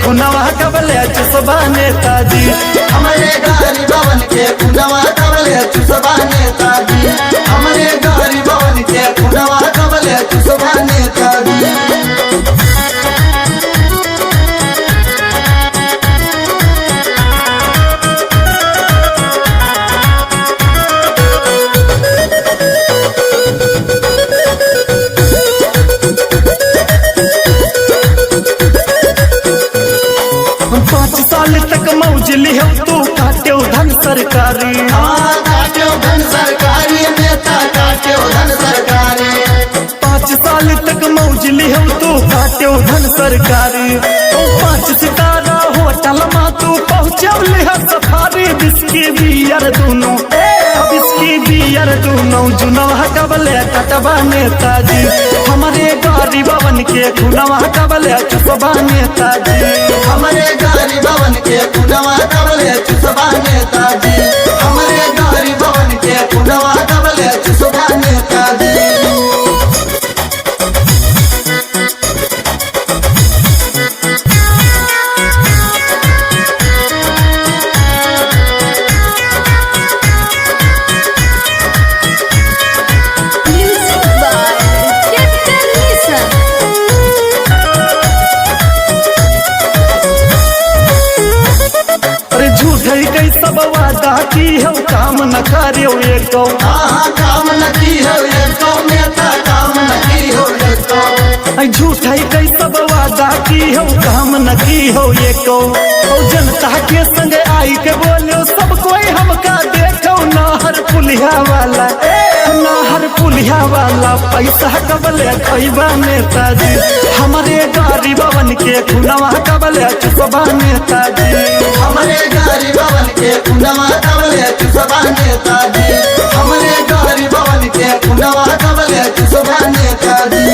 खुनवा कबले चुसबा नेताजी। हमारे गरीबवन के खुनवा कबले चुसबा नेताजी। हमारे गरीबवन के खुनवा कबले चुसबा नेताजी। पाँच साल तक मौज लिहो तू काटे धन सरकारी। हाँ काट्यो धन सरकारी नेता काट्यो धन सरकारी। 5 साल तक मौज लिहो तू काटे धन सरकारी। ओ 5 सितारा होटल मा तू पहुँचौली है सफारी। बिस्की बियर दोनों, बिस्की बियर दोनों जुनवा कबले कटबा नेताजी। हमारे गरीबवन के खुनवा कबले चुसबा नेताजी। हमारे गरीबवन के खुनवा कबले चुसबा नेताजी। हमारे गरीबवन के खुनवा कबले चुसबा नेताजी। Music by Captain Lisa. अरे झूठ है कई सब वादा की हो काम न करियो एको। हाँ काम न की हो एको नेता काम न की हो एको। झूठ है कई सब वादा की हो काम न की हो एको। ओ जनता के संग आई के बोलो सब कोई हमका देखो। नहर पुलिया वाला, नहर पुलिया वाला पैसा कबले खैबा नेताजी। हमारे गरीबवन के खुनवा कबले चुसबा नेताजी। हमारे गरीबवन के खुनवा कबले चुसबा नेताजी। हमारे गरीबवन के खुनवा कबले चुसबा नेताजी।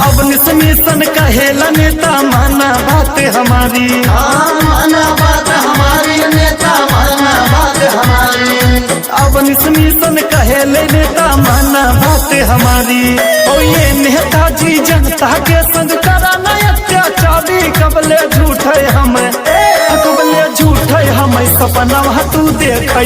अब निशन कहेला नेता माना बात हमारी। हाँ माना बात हमारी नेता माना बात हमारी। अब निशन कहेले नेता माना बात हमारी। ओ ये नेताजी जनता के संग कराना अत्याचारी। कबले झूठे हम, कबले झूठे हम सपना तू देख।